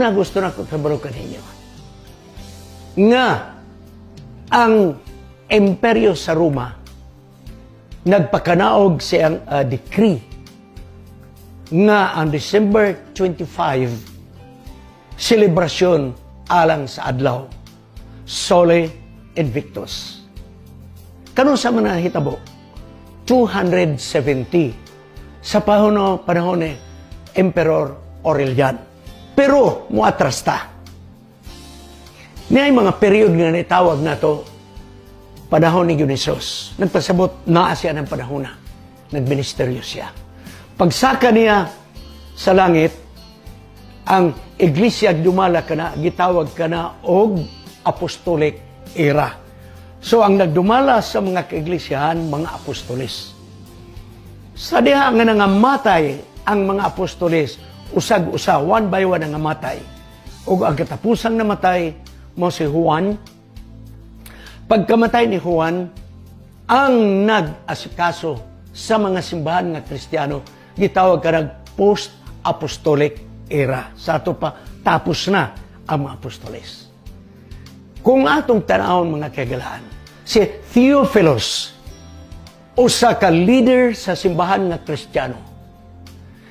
Una, gusto na ko kabalo kaninyo nga ang imperyo sa Roma nagpakanaog siyang decree nga ang December 25 selebrasyon alang sa adlaw, Sole Invictus. Kanus-a man nahitabo? 270 sa panahon ni Emperor Aurelian. Pero muatras ta. Niay mga period nga nitawag nato panahon ni Dionysos. Nagpasabot naa siya ng panahon na. Nagministeryo siya. Pagsaka niya sa langit, ang iglesia dumala kana, gitawag kana og apostolic era. So ang nagdumala sa mga kaiglisyahan, mga apostoles. Sa diha nga nangamatay ang mga apostoles, usag-usa, one by one ang namatay. Ug ang katapusang namatay mao si Juan. Pagkamatay ni Juan, ang nag-asikaso sa mga simbahan nga Kristiyano, gitawag kanag post-apostolic era. Sa ato pa, tapos na ang mga apostoles. Kung atong tanawon, mga kagalaan, si Theophilus, usa ka leader sa simbahan nga Kristiyano,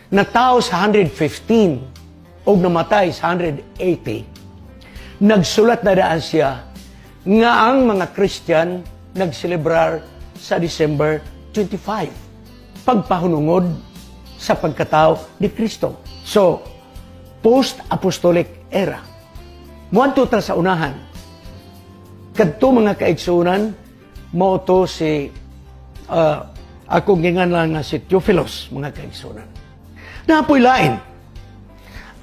natao sa 115 o namatay sa 180, nagsulat na daan siya nga ang mga Christian nagselebrar sa December 25, pagpahunungod sa pagkatao ni Kristo. So, post-apostolic era. Muadto ta sa unahan. Kadto, mga kaigsunan, mao to si akong gingan lang nga si Theophilus, mga kaigsunan. Naa poy lain.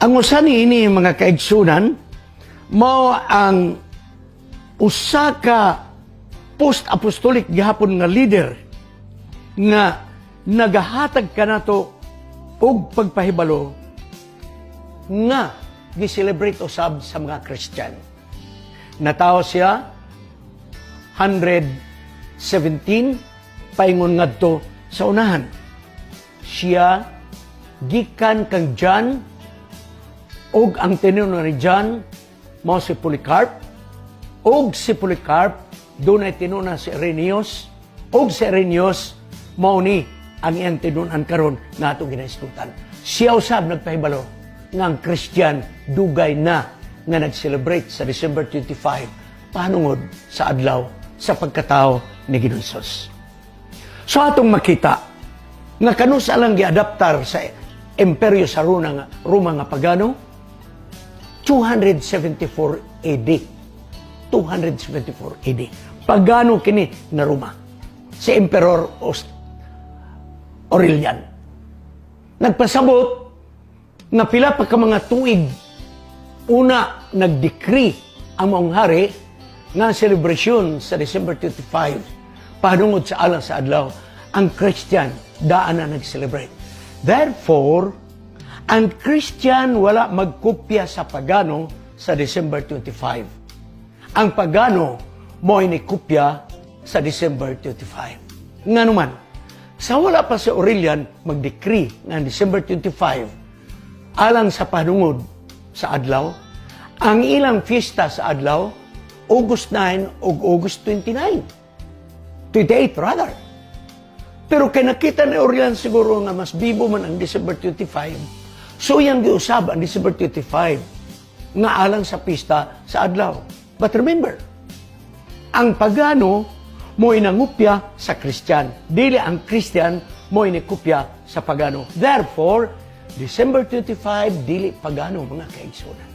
Ang usa ni ini, mga kaigsunan, mao ang usa ka post-apostolic gihapon nga leader nga nagahatag kanato og pagpahibalo nga gi-celebrate usab sa mga Christian. Natawo siya 117 paingon ngadto sa unahan. Siya gikan kang John ug ang tinunan ni John mao si Polycarp, ug si Polycarp dunay tinuna si Irenaeus, ug si Irenaeus mao ni ang iyang tinunan karon nga atong ginaisgutan. Siya usab nagpahibalo nga ang Christian dugay na nga nag-celebrate sa December 25 panungod sa adlaw sa pagkatao ni Ginoong Hesus. So atong makita nga kanus-a lang giadaptar sa imperyo sa Roma nga pagano? 274 AD. 274 AD. Pagano kini na Roma. Si Emperor Aurelian. Nagpasabot nga pila pa ka mga tuig una nag-decree ang maong hari nga ang selebrasyon sa December 25 pahnungod sa alang sa adlaw, ang Christian daan na nag-celebrate. Therefore, ang Christian wala magkopya sa pagano sa December 25. Ang pagano mo'y nikopya sa December 25. Nga naman, sa wala pa si Aurelian mag-decree nga ang December 25 alang sa panungod sa adlaw, ang ilang fiesta sa adlaw, August 9 o August 29. 28 rather. Pero kay nakita ni Aurelian siguro nga mas bibo man ang December 25, so iyang giusab ang December 25 nga alang sa pista sa adlaw. But remember, ang pagano mo'y nangupya sa Christian. Dili ang Christian mo'y nikopya sa pagano. Therefore, December 25, dili pagano, mga kaigsunan.